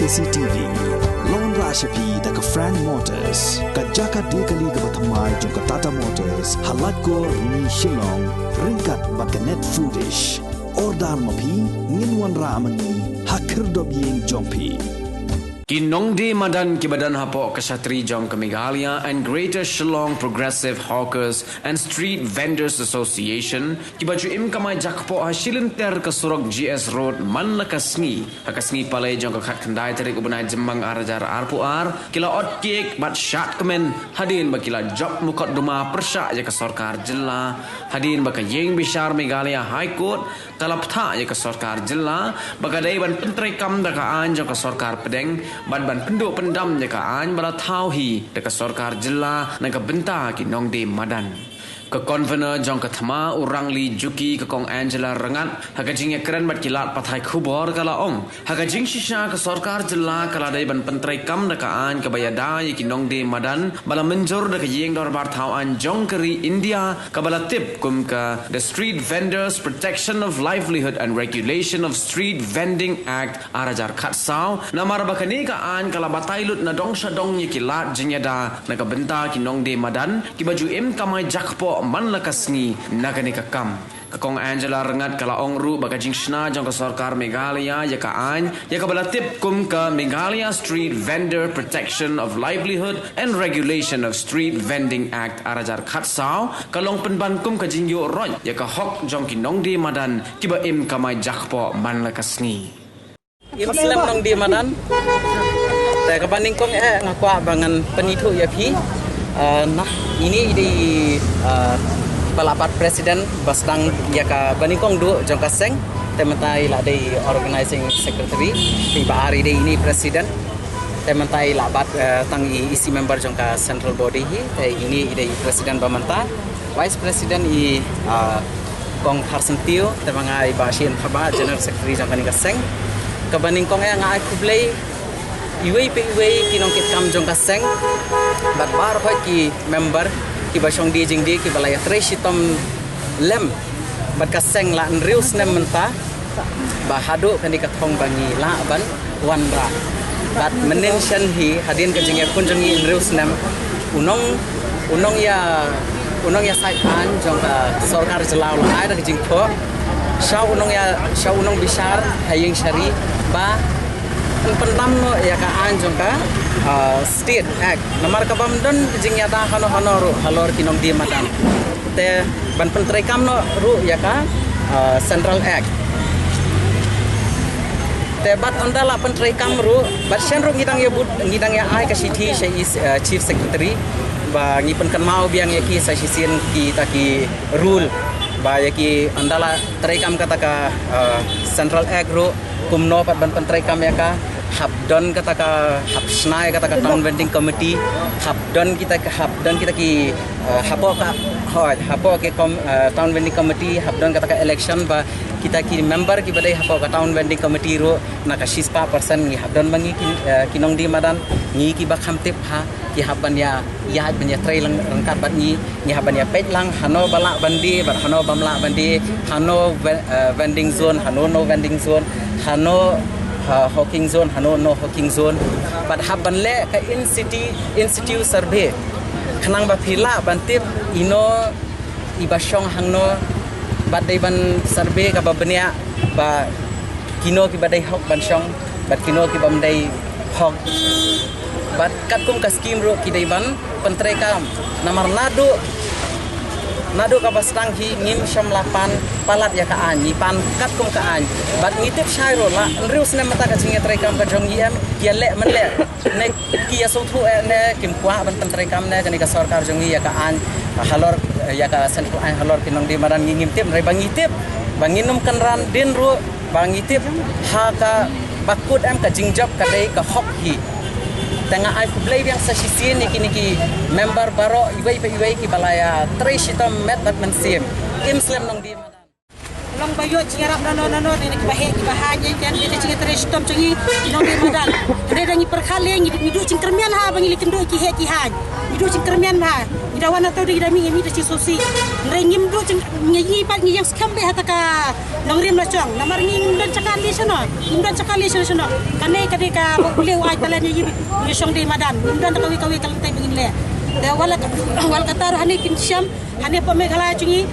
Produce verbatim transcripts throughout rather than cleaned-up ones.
C T V. Long ra sha phi da ka Frank Motors, ka jaka de kali kaba thymmai jong ka Tata Motors, ha Laitkor Rni Shillong, ryngkat bad ka Net Foodish. Order ma phi, ngin wanrah ma ngi ha khyrdop ïing jong phi. Ki nongdie madan kiba don hapoh ka shatri jong ka Meghalaya and Greater Shillong Progressive Hawkers and Street Vendors Association kiba ju im kamai jakpoh ha shilynter ka surok G S Road man la ka sngi, ha ka sngi Palei jong ka khatkhyndai tarik u bnai Jymmang ar hajar arphew ar, ki la ot kek bad shad kmen hadien ba ki la jop mukotduma pyrshah ïa ka sorkar jylla, hadien ba ka ïing bishar Meghalaya High Court ka la bthah ïa ka sorkar jylla ba ka dei ban pyntreikam da ka aiñ jong ka sorkar pdeng bad ban pynduh pyndam ïa ka aiñ ba la thaw hi da ka sorkar jylla na ka bynta ki nongdie madan. Ka convener jong ka thma u Rangli Juki, ka Kong Angela Rngat, ha ka jingïakren bad ki lad pathai khubor ka la ong, ha ka jingshisha ka sorkar jylla ka la dei ban pyntreikam da ka aiñ kaba ïada ïa ki nongdie madan ba la mynjur da ka ïing dorbar thaw aiñ jong ka ri India kaba la tip kum ka The Street Vendors Protection of Livelihood and Regulation of Street Vending Act ar hajar khatsaw, namar ba kane ka aiñ ka la batai lut na dong sha dong ïa ki lad jingïada na ka bynta ki nongdie madan kiba ju im kamai jakpoh man la ka sngi na kane ka kam. Ka Kong Angela Rngat ka la ong ruh ba ka jingshna jong ka sorkar Meghalaya ïa ka aiñ ïa kaba la tip kum ka Meghalaya Street Vendor Protection of Livelihood and Regulation of Street Vending Act ar hajar khatsaw ka long pynban kum ka jingïoh roit ïa ka hok jong ki nongdie madan kiba im kamai jakpoh man la ka sngi. Im slem nongdie madan. Te kaba nyngkong eh nga kwah ba ngan pynithuh ïa phi. Eh, nah, ini i dei, eh, ba la bat president ba sdang ïa kaba nyngkong duh jong ka seng. Te mynta i la dei organizing secretary. Te ba ar i dei ini president. Te mynta i la bat, eh, tang i isi member jong ka central body hi. Te ini i dei president ba mynta. Vice President i, ah, Kong Tharsyntiu, te ma nga i Bah Shane Thabah, General Secretary jong kane ka seng. Kaba nyngkong eh nga ai khublei iwei pa iwei ki nongkitkam jong ka seng bad baroh ki member kiba shong die jingdie kiba la ïatrei shitom lem bad ka seng la hynriew snem mynta. Ba haduh kane ka thong ba ngi lah ban wanrah. Bad mynnin shen hi hadien ka jingïakhun jong ngi hynriew snem, u nong, u nongïa, u nongïasaid aiñ jong ka sorkar jylla u la ai da ka jingthoh sha u nongïa, sha u nongbishar ha ïing shari ba yn pyndam noh ïa ka aiñ jong ka, ah, State Act. Namar ka bym don jingïada hano hano ruh halor ki nongdie madan. Te ban pyntreikam noh ruh ïa ka, ah, Central Act. Te bad ynda la pyntreikam ruh, bad shen ruh ngi dang ïa bud, ngi dang ïa ai ka shithi sha i, ah, Chief Secretary ba ngi pynkynmaw biang ïa ki sa shisien kita ki rule ba ïa ki ynda la treikam kata ka, ah, Central Act ruh kumno pat ban pyntreikam ïa ka, hap don kata ka, hap shna ïa kata ka Town Vending Committee, hap don kita ka, hap don kita ki, eh, hapoh ka, hoi, hapoh ki kom-, eh, Town Vending Committee, hap don kata ka election ba kita ki member kiba dei hapoh ka Town Vending Committee ruh na ka shispah percent ngi hap don ba ngi ki, eh, ki nongdie madan, ngi kiba kham tip ha ki hap ban ïa, ïa ban ïatrei lang ryngkat bad ngi, ngi hap ban ïa peit lang hano ba lah ban die bad hano bym lah ban die, hano ve-, eh, vending zone, hano no vending zone, hano, eh, hawking zone, hano no hawking zone. Bad hap ban leh ka in situ, in situ survey khnang ba phi lah ban tip ino iba shong hangno bad dei ban survey kaba bniah ba kino kiba dei hok ban shong bad kino kiba ym dei hok. Bad katkum ka skim ruh ki dei ban pyntreikam. Namar naduh, naduh kaba sdang hi ngim shym la pan palat ïa ka aiñ, ngi pan katkum ka aiñ. Bad ngi tip shai ruh la hynriew snem mynta ka jingïatreikam ka jong ngi em, ki ïaleh mynleh ne ki ïasngewthuh eh ne kim kwah ban pyntreikam ne kane ka sorkar jong ngi ïa ka aiñ halor, ïa ka central aiñ halor ki nongdie madan, ngi ngim tip, hynrei ba ngi tip ba ngin ym kynran dien ruh ba ngi tip ha kaba kut em ka jingjop ka dei ka hok hi. Te nga ai khublei biang sa shisien ïa kine ki member baroh iwei pa iwei kiba la ïatrei shitom met bad mynsiem. Im slem nongdie madan. Long ba ïoh jingïarap nano nano ne ki ba heh ki ba haiñ, ïa ki jingïatrei shitom jong ngi ki nongdie madan. Hynrei da ngi pyrkhat lei ngi, ngi duh jingkyrmen ha ba ngi leit kynduh ki heh ki haiñ. Ngi duh jingkyrmen ba ngi da wan hato da ngi da mih ngi da jingsngewsih. Hynrei ngim duh jing ngi, ngi pat ngi ïeng skhem beit ha ta ka nongrim la jong. Namar ngim don jaka leit shano, ngim don jaka leit shano shano. Kane ka dei kaba U Blei u ai talent ïa ngi, ngi shong die madan. Ngim don kawei kawei ka lynti ba ngin leh. Te wat la, wat la katta ruh hangne phin shem, hangne hapoh Meghalaya jong ngi,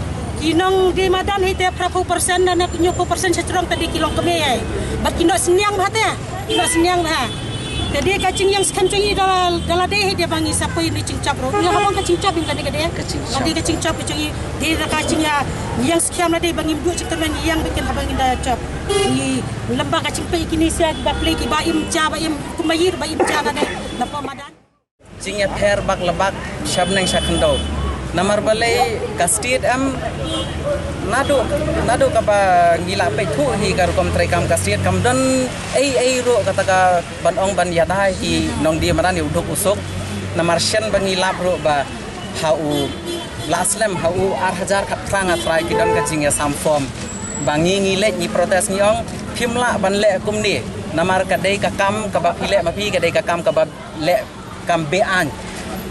ki nongdie madan hi te phra phew percent na, na hynñiew phew percent sha jrong te dei ki longkmie ei. Bad ki noh synñiang bha te, ki noh synñiang bha. Te dei ka jingïeng skhem jong ngi da, da lade hi dei ba ngi sa poi na jingjop ruh. Ngi hap ban ka jingjop ïa kane ka dei. Ka jingjop. Ka dei ka jingjop jong ngi, dei da ka jingïa, ïeng skhem lade ba ngim duh jingkyrmen, ngi ïeng beit kin haba ngin da jop. Ngi lem bad ka jingpeit kine sia ki ba plie ki ba im ja ba im kumba ïa ba im ja na dei. Na pom madan. Jingïapher bak la bak sha bneng sha khyndew. Namar balei ka state em naduh, naduh kaba ngi la peit thuh hi ka rukom treikam ka state kam don ei ei ruh kata ka ban ong ban ïada hi nongdie madan ïa u duk u suk. Namar shen ba ngi lap ruh ba ha u la slem ha u ar hajar khatphra nga trai ki don ka jingïasam form. Ba ngi ngi leit ngi protest ngi ong phim lah ban leh kumne. Namar ka dei ka kam kaba phi leh ma phi ka dei ka kam kaba leh kam be-aiñ.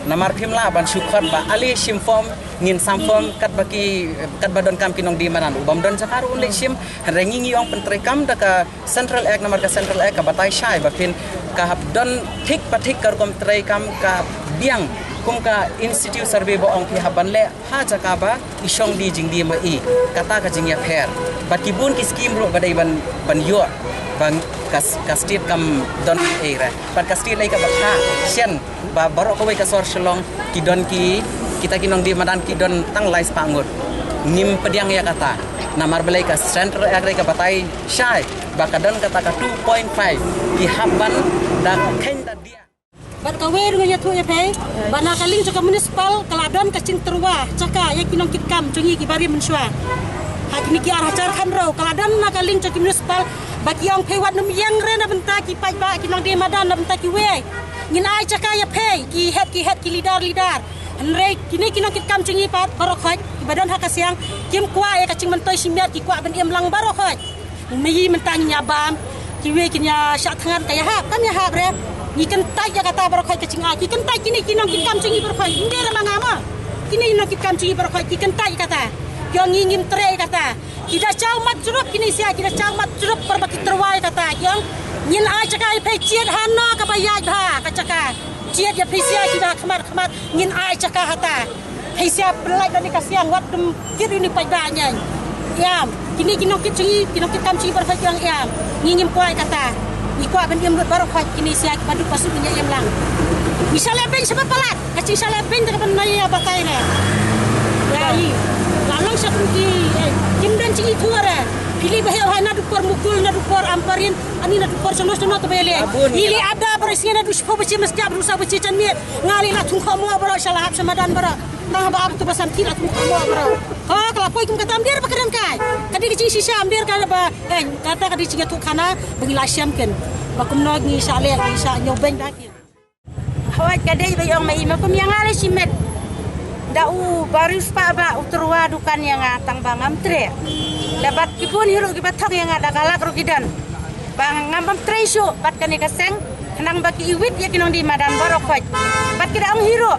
Namar phim lah ban shu khot ba ale shim form, ngin sam form katba ki, katba donkam ki nongdie madan. U bym don jaka ruh un leit shim. Hynrei ngi ngi ong pyntreikam da ka Central Act, namar ka Central Act ka batai shai ba phin ka hap don thik pa thik ka rukom treikam ka biang kum ka Institute Survey ba ong phi hap ban leh ha jaka ba i shong die jingdie ma i. Kata ka jingïapher. Bad ki bun ki skim ruh ba dei ban, ban ïoh ba ka, ka state kam don ei re. Bad ka state lei kaba kha shen ba baroh kawei ka sor Shillong ki don ki, kita ki nongdie madan ki don tang lai spah ngut. Ngim pdiang ïa kata. Namar balei ka Central Act re ka batai shai ba ka don kata ka two point five ki hap ban da kheiñ da dia. Bad kawei ruh ngan ïathuh ïa phi ba na ka liang jong ka municipal ka la don ka jingtyrwa jaka ïa ki nongkitkam jong ngi ki barim mynshuwa. Ha kine ki ar hajar khathynriew ka la don na ka liang jong ki municipal ba ki ong phi wat nym ïeng re na bynta ki paidbah ki nongdie madan na bynta kiwei. Ngin ai jaka ïa phi ki head ki head ki leader leader. Hynrei kine ki nongkitkam jong ngi pat baroh khoit ki ba don ha ka siang kim kwah ïa ka jingmyntoi shimet ki kwah ban im lang baroh khoit. Mei mynta ngi ïa bam kiwei kin ïa shah thngan ka ïa hap kam ïa hap re. Ngi kyntait ïa kata baroh khoit ka jingai ki kyntait kine ki nongkitkam jong ngi baroh khoit. Ym dei re ma nga mo. Kine ki nongkitkam jong ngi baroh khoit ki kyntait ïa kata. Ki ong ngi ngim treh ïa kata. Ki da jaw mat jrup kine sia ki da jaw mat jrup por ba ki tyrwa ïa kata ki ong ngin ai jaka ïa phi jied hano kaba ïaid bha ka jaka. Jied ïa phi sia ki ba khmat khmat ngin ai jaka hata. Phi sia pynlait da ni ka siang wat dum kit uni paidbah ngi. Ïam kine ki nongkit jong ngi ki nongkitkam jong ngi baroh khoit ki ong ïam. Ngi ngim kwah ïa kata. Ngi kwah ban im lut baroh khoit kine sia ki ba duk ba suk ngi ïam lang. Ngi sha leh beiñ sha ba palat. Ka jingshah leh beiñ te ka ban nai ïa batai ne. Ïa i. La long sha kum ki, eh, kim don jingithuh re. Phi leit ba heh hai naduh por Mukul, naduh por Amparin, ani naduh por Shano Shano te ba ïaleh. Ngi leit ap da baroh sien naduh shiphew baje mynstep, naduh saw baje janmiet. Nga leit la thung khoh mo baroh sha la hap sha madan baroh. Tang ba ap tu ba san ki la thung khoh mo baroh. Ho ka la poi kum kata ym dei re ba kren kai. Ka dei ka jingshisha ym dei re ka ba, eh, kata ka dei jingïathuh khana ba ngi la shem ken. Ba kumno ngi shah leh, ngi shah ñiew beiñ da ki. Hooid ka dei ba ïong ma i ma kum ïa nga lei shimet. Da u bariewspah ba u tyrwa dukan ïa nga tang ba ngam treh. Da bad ki bun hi ruh ki ba thok ïa nga da ka lak ruh ki don. Ba ngam bam trei shuh bad kane ka seng. Khnang ba ki iwit ïa ki nongdie madan baroh khoit. Bad ki da ong hi ruh.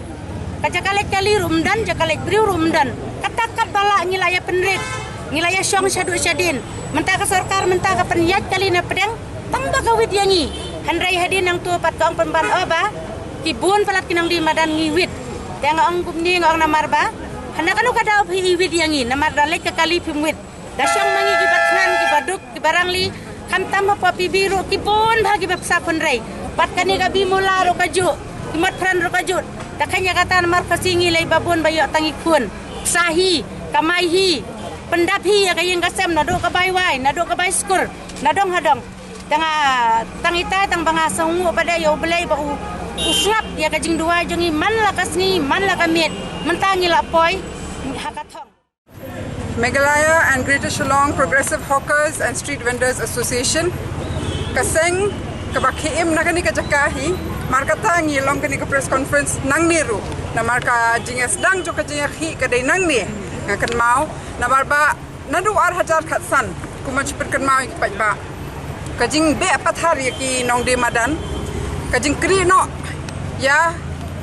Ka jaka leit kali ruh ym don, jaka leit briew ruh ym don. Kata kat ba lah ngi la ïa pynrit. Ngi la ïa shong shaduh shadien. Mynta ka sorkar mynta ka pynïaid kali na pdeng. Tang ba ka wit ïa ngi. Hynrei hadien nangto pat ka ong pynban o ba ki bun palat ki nongdie madan ngi wit. Te nga ong kumne nga ong namar ba hana kano ka daw phi i wit ïa ngi namar da leit ka kali phim wit. Da shong ma ngi ki ba thngan ki ba duk ki ba rangli. Khamtam hapoh P B ruh ki bun bha ki ba pisa khun rei. Bad kane ka Bimula ruh ka juh ki mat phran ruh ka juh. Da kheiñ ïa kata namar Khasi ngi lei ba bun ba ïoh tang i khun. Pisa hi kamai hi. Pyndap hi ïa ka ïing ka sem naduh ka bai wai naduh ka bai skur. Na dong ha dong. Tang, ah, tang itai tang ba nga sngewnguh pat ïa U Blei ba u, u sngap ïa ka jingduwai jong ngi man la ka sngi man la ka miet. Mynta ngi la poi ha ka thong. Meghalaya and Greater Shillong Progressive Hawkers and Street Vendors Association. Ka seng kaba khie im na kane ka jaka hi. Mar kata ngi long kane ka press conference nangne ruh. Namar ka jingïasdang jong ka jingïakhih ka dei nangne. Nga kynmaw namar ba Naduh ar hajar khatsan, kumba ju pynkynmaw ïa ki paidbah, ka jingbeh pathar ïa ki nongdie madan, ka jingkri noh ïa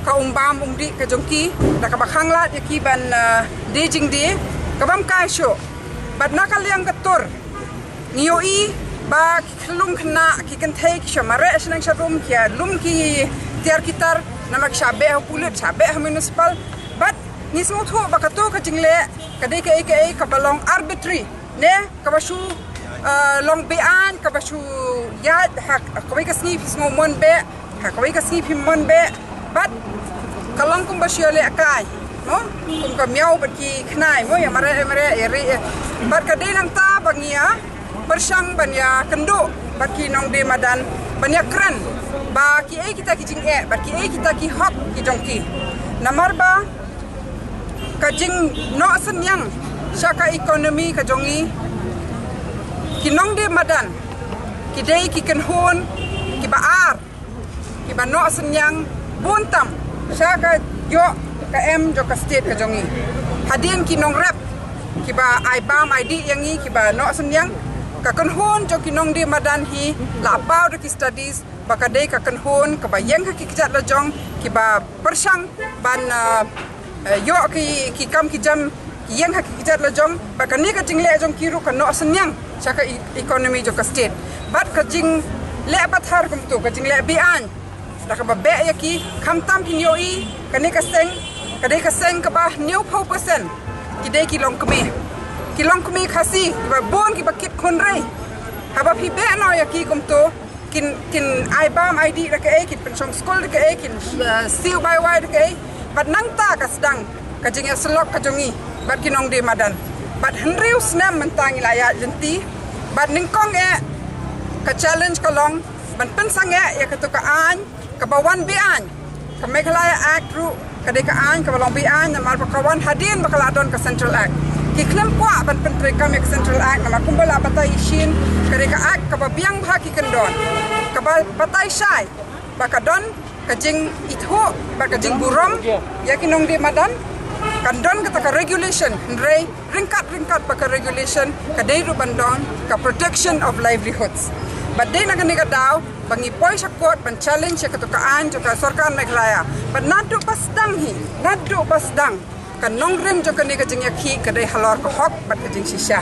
ka umbam umdih ka jong ki, da kaba khanglad ïa ki ban, eh, die jingdie ka bym kai shuh. Bad na ka liang ka tur, ngi ïohi ba ki khyllung khynnah, ki kynthei ki shah mareh shnong sharum, ki ïa lum ki tiar ki tar, namar ki shah beh ha pulit, shah beh ha municipal. Bad ngi sngewthuh ba kato ka jingleh ka dei kaei kaei kaba long arbitrary, ne kaba shu, eh, long beaiñ, kaba shu ïaid, ha kawei ka sngi phi sngew mon beh, ha kawei ka sngi phim mon beh. Bad ka long kumba shu ïalehkai, mo, kum ka miaw bad ki khnai, mo, ïa mareh, ïa mareh, ïa rieh, ïa. Bad ka dei nangta ba ngi ïa pyrshang ban ïakynduh bad ki nongdie madan, ban ïakren ba kiei kita ki jingeh bad kiei kita ki hok ki jong ki. Namar ba ka jingnoh synñiang sha ka economy ka jong ngi, ki nongdie madan ki dei ki kynhun kiba ar kiba noh synñiang bun tam sha ka ïoh ka em jong ka state ka jong ngi. Hadien ki nongrep kiba ai bam ai dih ïa ngi, kiba noh synñiang, ka kynhun jong ki nongdie madan hi la paw da ki studies ba ka dei ka kynhun kaba ïeng ha ki kjat lajong, kiba pyrshang ban, ah, eh, ïoh ki, ki kam ki jam, ki ïeng ha ki kjat lajong. Bad kane ka jingleh jong ki ruh ka noh synñiang sha ka e-, economy jong ka state. Bad ka jingleh pathar kumto, ka jingleh beaiñ, da kaba beh ïa ki, khamtam phin ïohi kane ka seng ka dei ka seng kaba hynñiewphew percent ki dei ki longkmie, ki longkmie Khasi, kiba bun kiba kit khun rei. Haba phi beh noh ïa ki kumto, kin, kin ai bam ai dih da kaei, kin pynshong skul da kaei, kin, eh, siew bai wai da kaei. Bad nangta ka sdang ka jingïasyllok ka jong ngi bad ki nongdie madan. Bad hynriew snem mynta ngi la ïaid lynti. Bad nyngkong eh ka challenge ka long ban pynsangeh ïa kato ka aiñ kaba wan beaiñ. Ka Meghalaya Act ruh ka dei ka aiñ kaba long beaiñ, namar ba ka wan hadien ba ka la don ka Central Act. Ki khlem kwah ban pyntreikam ïa ka Central Act, namar kumba la batai shisien, ka dei ka Act kaba biang bha ki kyndon, kaba batai shai ba ka don ka jingithuh bad ka jingburom ïa ki nongdie madan. Kan don kata ka regulation, hynrei ryngkat, ryngkat bad ka regulation ka dei ruh ban don ka protection of livelihoods. Bad dei na kane ka daw ba ngi poi sha court ban challenge ïa kato ka aiñ jong ka sorkar Meghalaya. Bad naduh ba sdang hi, naduh ba sdang, ka nongrim jong kane ka jingïakhih ka dei halor ka hok bad ka jingshisha.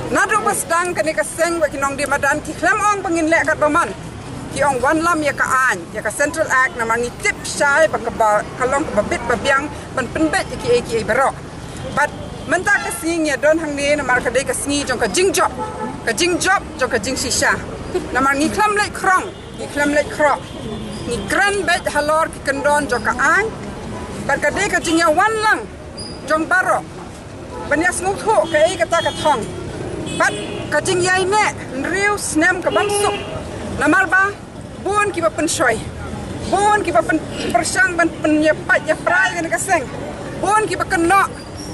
Naduh ba sdang kane ka seng bad ki nongdie madan ki khlem ong ba ngin leh katba man. Ki ong wanlam ïa ka aiñ, ïa ka Central Act, namar ngi tip shai ba kaba, ka long kaba bit ba biang ban pynbeit ïa kiei kiei baroh. Bad mynta ka sngi ngi ïa don hangne namar ka dei ka sngi jong ka jingjop, ka jingjop jong ka jingshisha. Namar ngi khlem leit khrong, ngi khlem leit khroh, ngi kren beit halor ki kyndon jong ka aiñ. Bad ka dei ka jingïawanlang jong baroh ban ïasngewthuh kaei kata ka thong. Bad ka jingïaineh hynriew snem ka bym suk, namar ba bun kiba pynshoi, bun kiba pyn-, pyrshang ban pynïapait ïapra ïa kane ka seng, bun kiba kynnoh,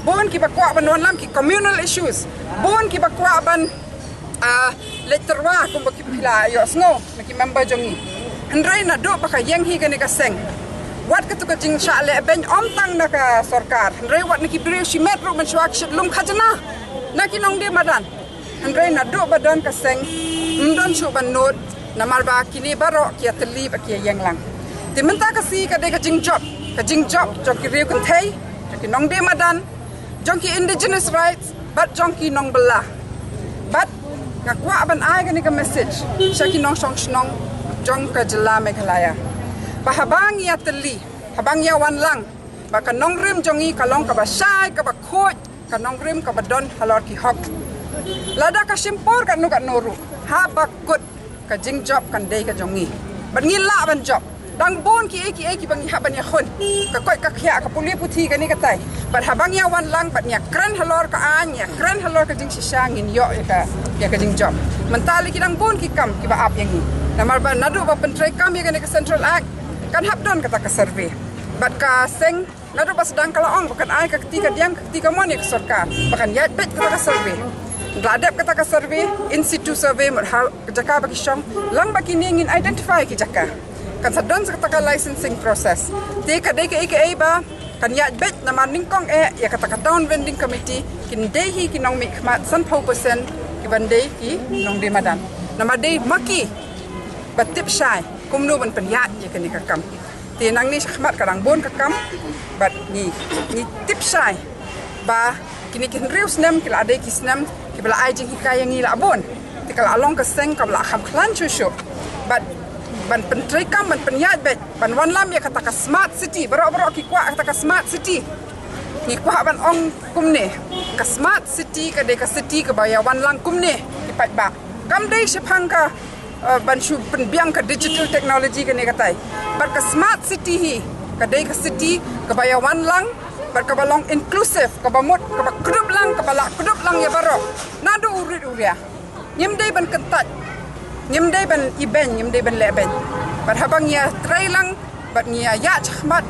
bun kiba kwah ban wanlam, ki communal issues, bun kiba kwah ban, ah, leit tyrwa kumba ki phi la ïohsngew na ki member jong ngi. Hynrei naduh ba ka ïeng hi kane ka seng, wat katu ka jingshah lehbeiñ ym tang na ka sorkar, hynrei wat na ki briew shimet ruh mynshuwa ki shait lum khajna na ki nongdie madan. Hynrei naduh ba don ka seng, ym don shuh ban nud, namar ba kine baroh ki ïatylli bad ki ïaïeng lang. Te mynta ka sngi ka dei ka jingjop, ka jingjop jong ki riew kynthei, jong ki nongdie madan, jong ki indigenous rights bad jong ki nongbylla. Bad nga kwah ban ai kane ka message sha ki nongshong shnong jong ka jylla Meghalaya, ba haba ngi ïatylli, haba ngi ïawanlang ba ka nongrim jong ngi ka long kaba shai, kaba khuid, ka nongrim kaba don halor ki hok, lada ka shim por katno katno ruh, haba kut ka jingjop kan dei ka jong ngi. Bad ngi lah ban jop. Dang bun kiei kiei kiba ngi hap ban ïakhun, ka koit ka khiah, ka pule puthi, kane katai. Bad haba ngi ïawanlang bad ngi ïakren halor ka aiñ, ngi ïakren halor ka jingshisha, ngin ïoh ïa ka, ïa ka jingjop. Mynta lei ki dang bun ki kam kiba ap ïa ngi. Namar ba naduh ba pyntreikam ïa kane ka Central Act, kan hap don kata ka survey. Bad ka seng naduh ba sdang ka la ong ba kan ai ka kti kadiang, ka kti kamon ïa ka sorkar ba kan ïaid beit kata ka survey. Ngi la dep kata ka survey, in situ survey, mut ha ka jaka ba ki shong. Lang bad kine ngin identify ki jaka, kan sa don sa kata ka licensing process. Te ka dei kaei kaei ba Kan ïaid beit namar nyngkong eh ïa kata ka town vending committee kin dei hi ki nongmihkhmat sanphew percent ki ban dei ki nongdie madan. Namar dei ma ki ba tip shai kumno ban pynïaid ïa kane ka kam. Te nangne shakhmat ka dang bun ka kam bad ngi ngi tip shai ba kine ki hynriew snem ki la dei ki snem ki ba la ai jinghikai ïa ngi la bun. Te ka la long ka seng ka ba la kham khlaiñ shuh shuh. Bad ban pyntrei kam ban pynïaid beit ban wanlam ïa kata ka smart city, baroh baroh ki kwah kata ka smart city. Ngi kwah ban ong kumne, ka smart city ka dei ka city ka ba ïa wanlang kumne ki paidbah. Kam dei shaphang ka eh, ban shu pynbiang ka digital technology kane katai. Bad ka smart city hi ka dei ka city ka ba ïa wanlang bad ka ba long inclusive, ka ba mut ka ba kdup lang, ka ba lah kdup lang ïa baroh. Naduh u rit u ria. Ngim dei ban kyntait, ngim dei ban ibeiñ, ngim dei ban lehbeiñ. Bad haba ngi ïa trei lang bad ngi ïa ïaid shakhmat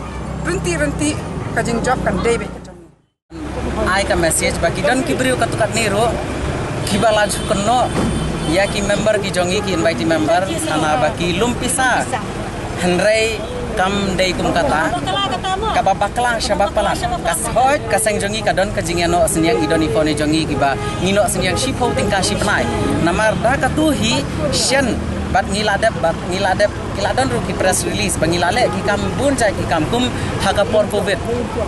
rynti rynti, ka jingjop kan dei beit ka jong ngi. Ai ka message ba ki don ki briew katto katne ruh ki ba la ju kynnoh ïa ki member ki jong ngi, ki invitee member, hana ba ki lum pisa. Hynrei kam dei kum kata. Ka ba bakla sha ba palat. Ka soi ka seng jong ngi ka don ka jingïanoh synñiang, i don i khun i jong ngi ki ba ngi noh synñiang shiphew tyngka shi bnai. Namar da katu hi shen bad ngi la dep, bad ngi la dep, ki la don ruh ki press release ba ngi la leh ki kam bun jait ki kam kum ha ka por covid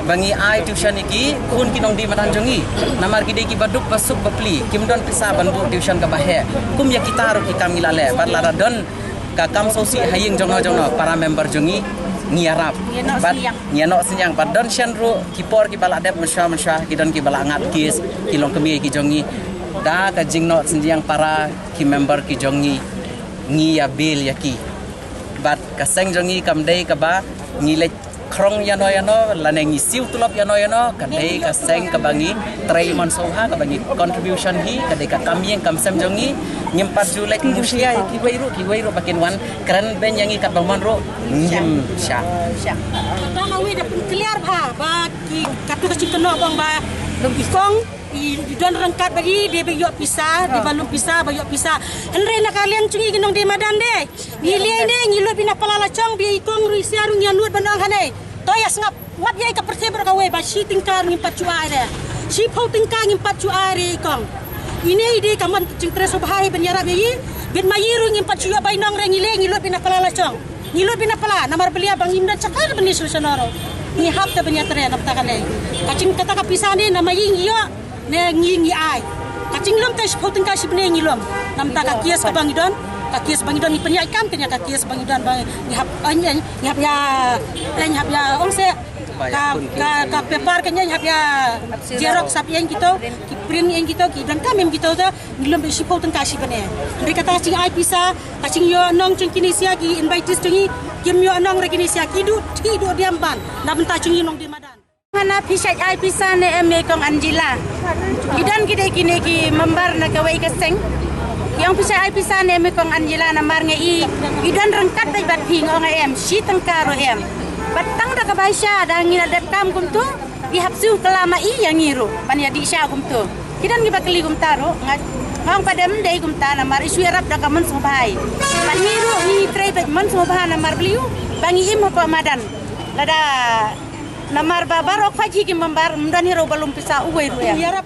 ba ngi ai tuition ïa ki khun ki nongdie madan jong ngi. Namar ki dei ki ba duk ba suk ba pli, kim don pisa ban buh tuition ka ba heh. Kum ïa kita ruh ki kam ngi la leh. Bad lada don ka kam sngewsih ha ïing jong no jong no, para member jong ngi ngi ïarap. Bad ngi ïanoh synñiang. Bad don shen ruh ki por ki ba la dep mynshuwa mynshuwa ki don ki ba la ngat case, ki longkmie ki jong ngi. Da ka jingnoh synñiang para ki member ki jong ngi, ngi ïa bail ïa ki. Bad ka seng jong ngi kam dei ka ba ngi leit khrong ïano ïano lane ngi siew tulop ïano ïano. Ka dei ka seng ka ba ngi trei mynshuwa, ka ba ngi contribution hi, ka dei ka kam ïing kam sem jong ngi. Ngim pat ju leit ngusha ïa kiwei ruh, kiwei ruh ba kin wan kren beiñ ïa ngi kat ba mon ruh ngim shah. Ka dang awi da pynkliar bha ba ki katu ka jingkynnoh bong ba i kong i don ryngkat bad i, dei ba ïoh pisa, dei ba lum pisa, ba ïoh pisa. Hynrei na ka liang jong ngi ki nongdie madan de, ngi leh ne ngi lut beit na pala la jong, ba i kong ruh i sia ruh ngi nud ban ong hangne. To ïa sngap, wat ïa ka pyrthei baroh kawei ba shi tyngka ngim pat ju ai re. Shiphew tyngka ngim pat ju ai re i kong. Ine i dei ka mon jingtrei sngewbha hi ban ïarap ïa i. Bad ma i ruh ngim pat ju ïoh bainong re, ngi leh ngi lut beit na pala la jong. Ngi lut beit na pala namar balei ba ngim don shakhar ban ïa solution ruh. Ngi hap te ban ïa trei na bynta kane. Ka jing kata ka pisa ne na ma i ngi ïoh ne ngi ngi ai. Ka jinglum te shiphew tyngka shi bnai ngi lum. Na bynta ka case ka ba ngi don, ka case ba ngi don ngi pynïaid kam, kane ka case ba ngi don ba ngi hap, ngi hap ïa, ngi hap ïa ong se ka, ka, ka paper kane ngi hap ïa xerox sap ïa kito, ki print ïa kito, ki don kam ïa kito te. Ngi lum beit shiphew tyngka shi bnai. Hynrei kata ka jingai pisa, ka jingïoh nong jong kine sia ki invitees jong ngi, kim ïoh nong re kine sia, ki duh, ki duh diam ban na bynta jong ngi nongdie madan. Hana phi shait ai pisa ne em ïa i kong Angela? Ki don ki dei kine ki member na kawei ka seng. Ki ong phi shait ai pisa ne em ïa i kong Angela, namar nga i, i don ryngkat bad phi, nga ong em, shi tyngka ruh em. Bad tang da ka bai sha da ngi la dep kam kumtu, i hap siew kylla ma i ïa ngi ruh ban ïa dih sha kumtu. Ki don kiba kylli kumta ruh, nga, nga ong pat em dei kumta namar i shu ïarap da ka mon sngewbha. Bad ngi ruh ngi trei beit mon sngewbha namar balei u ba ngi im hapoh madan. Lada namar ba baroh khoit hi ki member, ym don hi ruh ba lum pisa uwei ruh ïa.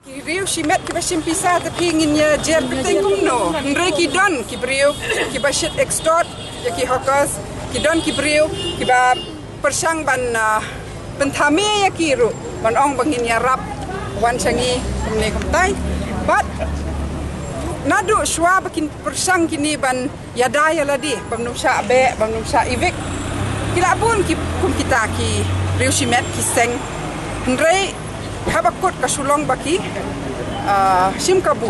Ki riew shimet kiba shim pisa te phi ngin ïa jer kyrteng kumno? Hynrei ki don ki briew kiba shit extort ïa ki hawkers, ki don ki briew kiba pyrshang ban, ah, pynthame ïa ki ruh ban ong ba ngin ïarap wan sha ngi kumne kumtai. Bad naduh shuwa ba kin pyrshang kine ban ïada ïa lade, bym nym shah beh, bym nym shah evict. Ki la bun ki kum kita ki riew shimet ki seng. Hynrei haba kut ka shu long ba ki, ah, shim kabu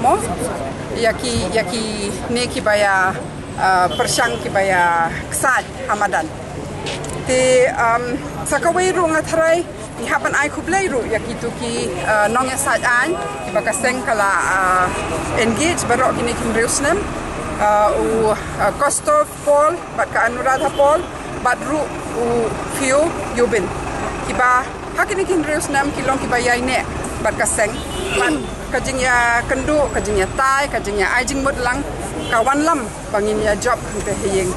mo ïa ki, ïa kine kiba ïa, ah, pyrshang kiba ïa ksaid ha madan. Te, um, sa kawei ruh nga tharai ngi hap ban ai khublei ruh ïa kito ki, ah, nongïasaid aiñ kiba ka seng ka la, ah, engage baroh kine ki hynriew snem, ah, u, ah, Kostov Paul bad ka Anuradha Paul bad ruh u Phio Yubin, kiba ha kine ki hynriew snem ki long kiba ïaineh bad ka seng. Bad ka jingïakynduh, ka jingïatai, ka jingïa ai jingmut lang ka wanlam ba ngin ïa jop hangtei ha ïing.